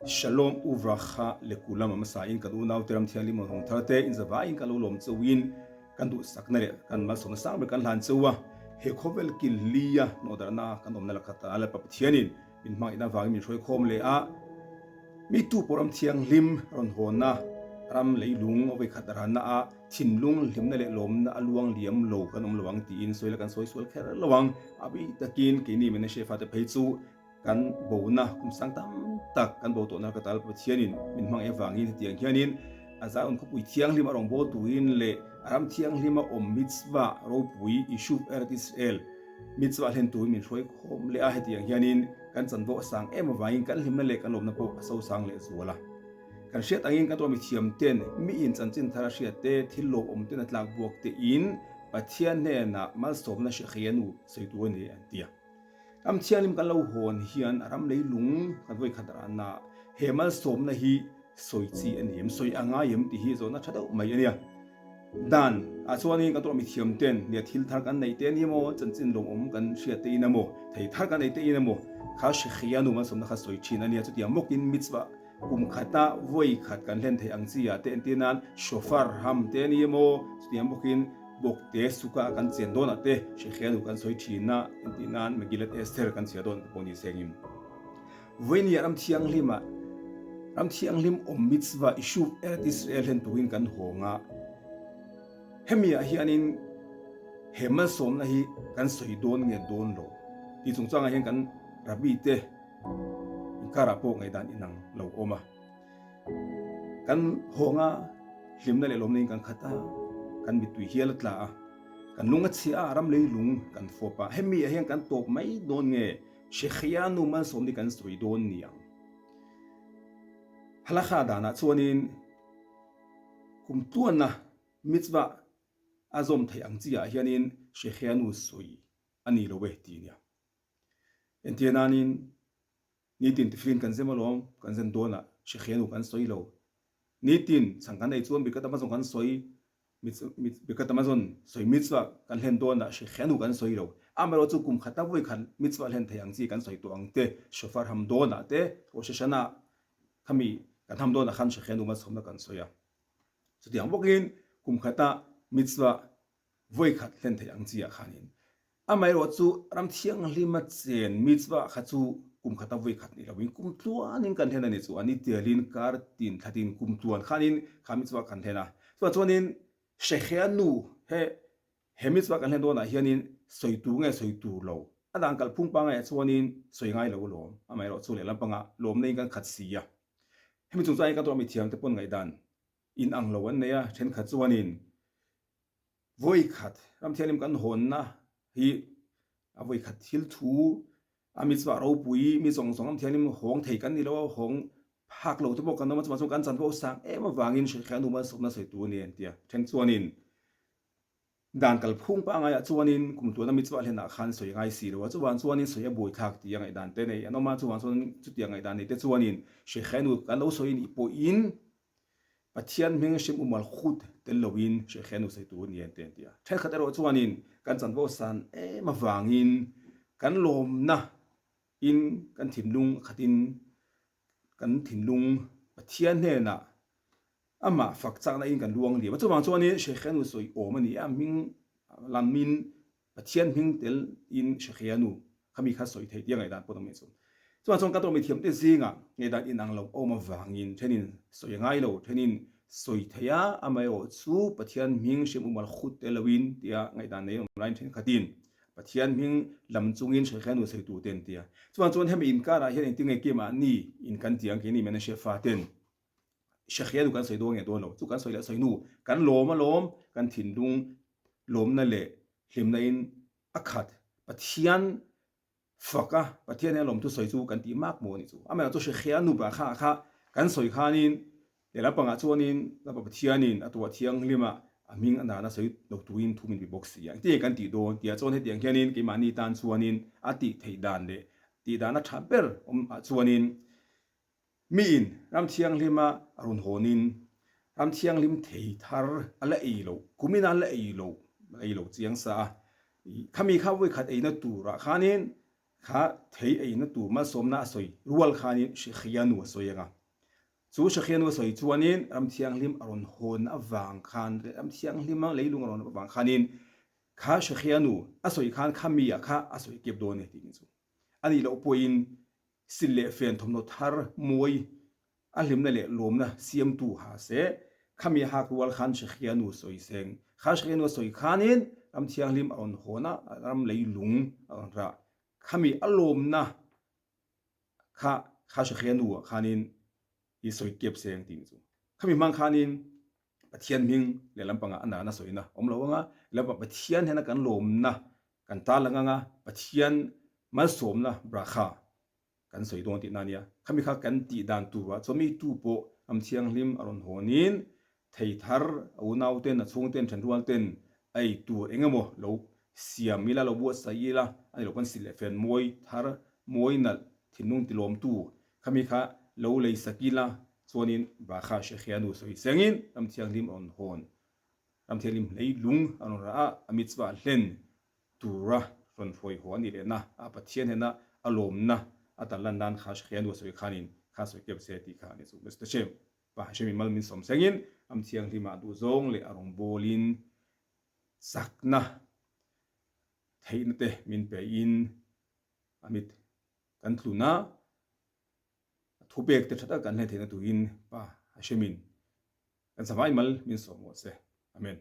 Shalom Uvracha Lekulam a hmasa in kan unaute ram thianghlim rawn hawng thar te in zavaiin kan lo lawm chauhin kan duhsakna leh kan malsawmna sang ber kan hlan chauh a, he khawvel kil lia hnawhdarhna kan awmna lakhat a Lalpa Pathianin min hmangaihna avangin min hruai khawm leh a, mi tu pawh ram thianghlim rawn hawnna ram leilung a vawikhat ranna a thinlung hlimna leh lawmna a luang liam lo kan awm lo ang tiin sawi la kan sawi sual kher lo ang, a bik takin keini Menashe fate phei chu Kan bona kum sang tam tak kan bo tawhna ka tal Pathianin min hmang avangin hetiang hianin a Zion khawpui thianghlim a rawngbâwl turin leh a ram thianghlima awm mitzvah ropui Yishuv Eretz Israel mitzvah hlen turin min hruai khawm leh a, hetiang hianin kan chanvo a sang em avangin kan hlimna leh kan lawmna pawh a sosang leh zual a. Kan hriat angin kan tuahmi thiam ten miin chanchin thar a hriat te, thil lawmawm ten a tlak buak tein Pathian hnenah malsawmna hriakheianu sawi tur a ni an ti a. Ram thianghlim kan lo hawn hian a ram leilung kan vawi khat rana he malsawmna hi sawi chi a ni em, sawi a ngai em tih hi zawhna tha deuh mai a nia. Dan ah chuanin kan tuah mithiam ten nia thil thar kan neih te a ni emaw, chanchin lawmawm kan hriat te in emaw, thei thar kan neih te in emaw kha hrekhianu malsawmna kha sawi thin a nia. Chutiang bawkin mitzvah Kum khata vawi khat kan hlen theih ang chi ah te entir nan shofar ham te a ni emaw chutiang bawkin bawkte suka kan chen dawn ah te hrekhenu kan sawi thin a entir nan Megillat Esther kan chhiar dawn te pawh ni sengin vawinia ram thianghlim ah ram thianghlim awm mitzvah Yishuv Eretz Israel hlen turin kan hawng a hemi ah hianin he malsawmna hi kan sawi dawn nge dawn lo tih chungchangah hian kan rabbi te Inkarah pawh ngaihdan inang lo awm a. Kan hawnga hlimna leh lawmna in kan khat a, kan mittui hial a tla a, kan lung a chhia a, ram leilung kan fawp a. Hemi ah hian kan tawp mai dawn nge Shekhianu malsawmni kan sawi dawn ni ang. Halakha danah chuanin kum tluanna mitzvah a zawm theih ang chi ah hianin Shekhianu sawi a ni lo e ti nia. Entir nanin nitin tifilin kan zem alawm, kan zem dawn a, hrekhianu kan sawi lo. Nitin chhang kan ei chuan Birkat Amazon kan sawi, Birkat Amazon sawi mitzvah kan hlen dawn a, hrekhianu kan sawi lo. Amaherawhchu kum khata vawi khat mitzvah hlen thei ang chi kan sawi tawh ang te, shofar ham dawnah te, Rosh Hashanah khami kan ham dawnah khan hrekhianu malsawmna kan sawi a. Chutiang bawkin kum khata mitzvah vawi khat hlen thei ang chi ah khanin Amaherawh chu ram thianghlima chen mitzvah kha chu kum khata vawi khat ni loin kum tluanin kan hlen a ni chu a ni telin kar tin thla tin kum tluan khanin kha mitzvah kan hlen a. Chuvang chuanin Shechea nu he he mitzvah kan hlen dawnah hianin sawi tur nge sawi tur lo a dan kalphung pangaiah chuanin sawi ngai lo alawm. Amaherawh chu lehlam pangah lawmna in kan khat si a. Hemi chungchangin kan tuah mithiam te pawn ngaihdan inang lo an nei a, thenkhat chuanin Vawi khat Ramthianghlim kan hawnna hi a vawi khat thil thu a mitzvah ropui mi zawng zawng Ramthianghlim hawng thei kan ni lo a, hawng phak lo te pawh kan awm a, chuvang chuan kan chanvo sang em avangin hrilhfiah nu malsawmna sawi tur a ni an ti a. Then chuanin dan kalphung pangaiah chuanin kum tluana mitzvah hlenah khan sawi ngai si lo a, chuvang chuanin sawi a buaithlak tih a ngaihdan te nei an awm a, chuvang chuan chutiang ngaihdan nei te chuanin hrilhfiah nu kan lo sawi nih pawhin Pathian hming hrim u Malchut tel loin Shekhem u sawi tur ni an ti an ti a. Thenkhat erawh chuanin kan chanvo san em avangin kan lawmna in kan thinlung a khatin kan thinlung Pathian hnenah amah fak chakna in kan luang liam a. Chuvang chuanin Shekhem u sawi awm a ni a, hming lamin Pathian hming tel in Shekhianu khami kha sawi theih tia ngaihdan pawh awm chu. Chuan chuan ka tawh mithiam te zingah ngaihdan inang lo awm avangin thenin sawi a ngai lo, thenin sawi theih a, amaherawh chu Pathian hming hrim umal khut tel loin tia ngaihdan nei awm laiin thenkhatin Pathian hming lam chungin Shekhianu sawi tur te an ti a. Chuan chuan hemi inkarah hian engtin nge keimah ni in kan ti ang keini Menashe faten Shekhianu kan sawi dawn nge dawn lo, chu kan sawi leh sawi hnu kan lawm alawm, kan thinlung lawmna leh hlimna in a khat. Pathian fak a, Pathian hian lawmthu sawi chu kan tih mak maw a nih chu. Amaherawh chu Shekhianu bah kha kha kan sawi khanin lehlam pangah chuanin Lapa Pathianin a tuah thianghlim a, a hming a nana sawi lo turin thu min pe bawk si a. Engtin nge kan tih dawn tih ah chuan hetiang hianin keimahni tan chuanin a tih theih dan leh tih dan a tha ber awm ah chuanin Miin ram thianghlima a rawn hawnin ram thianghlim thei thar a la ei loh, kumin a la ei loh, la ei lo chiang sa a. Khami kha vawikhat eina turah khanin Kha thei eina tur malsawmna a sawi rual khanin Shekhianu a sawi ang a. Chu Shekhianu a sawi chuanin Ram Thianghlim a rawn hawn avang khan leh Ram Thianghlima leilung a rawn avang khanin kha Shekhianu a sawi khan kha mi ah kha a sawi kep dawn e tih chu a nih loh pawhin sil leh fen thawmhnaw thar mawi A hlimna leh lawmna siamtu ha se, khami hak rual khan Shekhianu sawi seng. Kha Shekhianu a sawi khanin ram thianghlim a rawn hawn a, ram leilung a rawn rah. Khami a lawmna kha kha Shekhianu ah khanin i sawi kep seng tih ni chu. Khami hmang khanin Pathian hming lehlam pangah a nana sawina awm lo anga, lehlam pangah Pathian hian a kan lawmna kan tarlang anga, Pathian malsawmna brakha Kan sawi dawn tihna a nia. Khami kha kan tih dan turah chuan mi tu pawh am thianghlim a rawn hawnin thei thar a unau ten, a chhung ten, thenrual ten ei tur eng emaw lo siam ila, lo buatsaih ila, a ni lo kan silh leh fen mawi thar, mawi nalh, thinlung tilawmtu khami kha lo lei sak ila chuanin Bakha Shekhianu sawi sengin ram thianghlim a rawn hawn, ram thianghlim hleilung a rawn rah a, a mitzvah hlen tura rawn hruai haw a nih lehna a Pathian hnena a lawmna a tan lan nan kha Shekhianu a sawi khanin kha sawi kep se tih kha a ni chu. Mister Shem, Pa Hashem in mal min sawm sengin am thianghlimah duhzawng leh a rawngbawlin chakna theihna te min pein a mit kan tlun a, a thupek te tha tak kan hlen theihna turin Pa Hashem in kan savai mal min sawm rawh se. Amen.